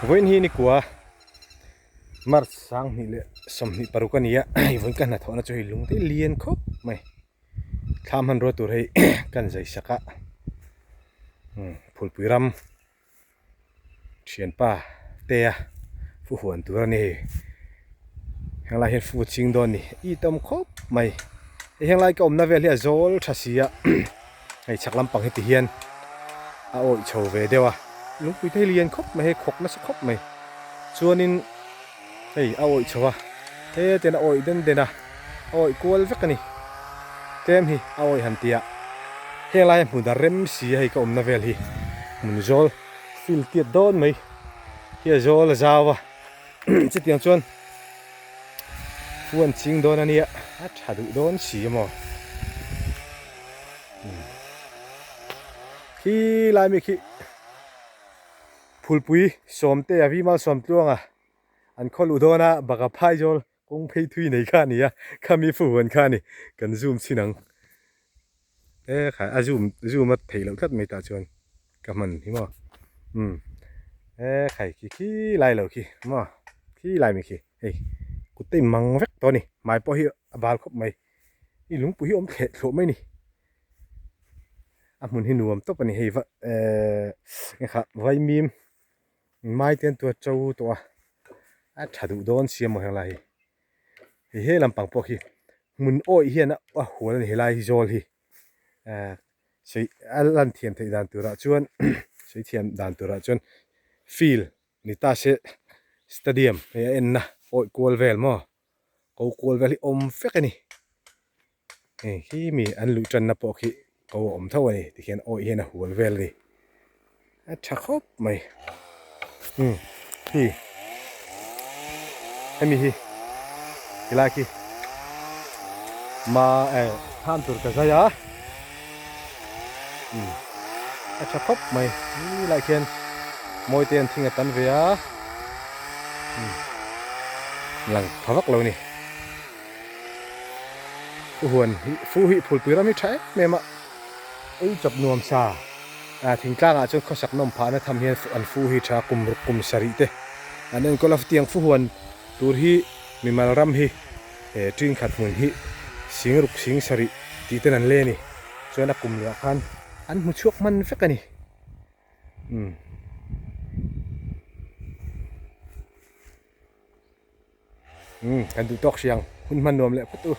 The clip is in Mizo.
Vawiin hi nikua March sanghnih leh 26 a ni a hei vawiin ka hnathawhna chu hei lung te lian khawp mai thla hmanrua tur hei kan zai sak a phulpui ram Thianpa te a fu huan tur a ni hei henglai hian fu ching dawn a ni i tam khawp mai hei henglai ka awmna vel hi a zawl tha si a hei chhak lampang hi ti hian a awih chho ve deuh a lungpui te hi lian khawp mai hei khawk nasa khawp mai chuanin hei a awih chho a hetian a awih den den a a awih kual vek a ni tlem hi a awih han tih ah henglai a hmun a rem si a hei ka awmna vel hi hmun zawl field tiat dawn mai hi a zawl a zau a chutiang chuan huan ching dawn a nia a tha duh dawn si a maw khi lai mi khi phulpui sawmte a vi malsawm tluanga an khaw luh dawn a baka phai zawl kawng phei thui nei kha a ni a khami fu huan kha a ni kan zoom chhin ang e khai a zoom zoom a theih loh tlat mai tah chuan ka hman hi maw umm e khai khi khi lai lo khi maw khi lai mi khi hei kut te in mang vek tawh a ni hmai pawh hi a bal khawp mai i lungpui hi a awm thleh thluah mai a ni. A hmun hi nuam tawp a ni hei va ehh eng kha vaimim mai te an tua to tawh a a tha duh dawn si a maw heng lai hi hei he lampang pawh khi hmun awih hian a hual a ni helai hi zawl hi ehh sei a lan thiam theih dan turah chuan sei thiam dan turah chuan field ni ta se stadium hei a enna awih kual vel maw ko kual vel hi awm vek a ni. Hei khi mi an luh tanna pawh khi ko a awm tho a ni tikhian awih hian a hual vel a ni a tha khawp mai umm khi hemi hi tilai khi ma eh thlam tur ka zai a umm a tha khawp mai helai khian mawi te an thing a tan ve a umm lang tha vak lo a ni. Fu huan hi fu hi phulpui ram hi tha em em a ei chawp nuam sa ah thingtlang ah chuan khawsak nawm phah na tham hian an fu hi tha kum ruk kum sarih te an enkawl a tiang fu huan tur hi mimal ram hi eh tin khat hmun hi sing ruk sing sarih tih ten an le a ni chuan a kum leh ah khan an hmu chhuak hman vek a ni umm. Umm kan duh tawk hriang hun hman nuam leh phawt u.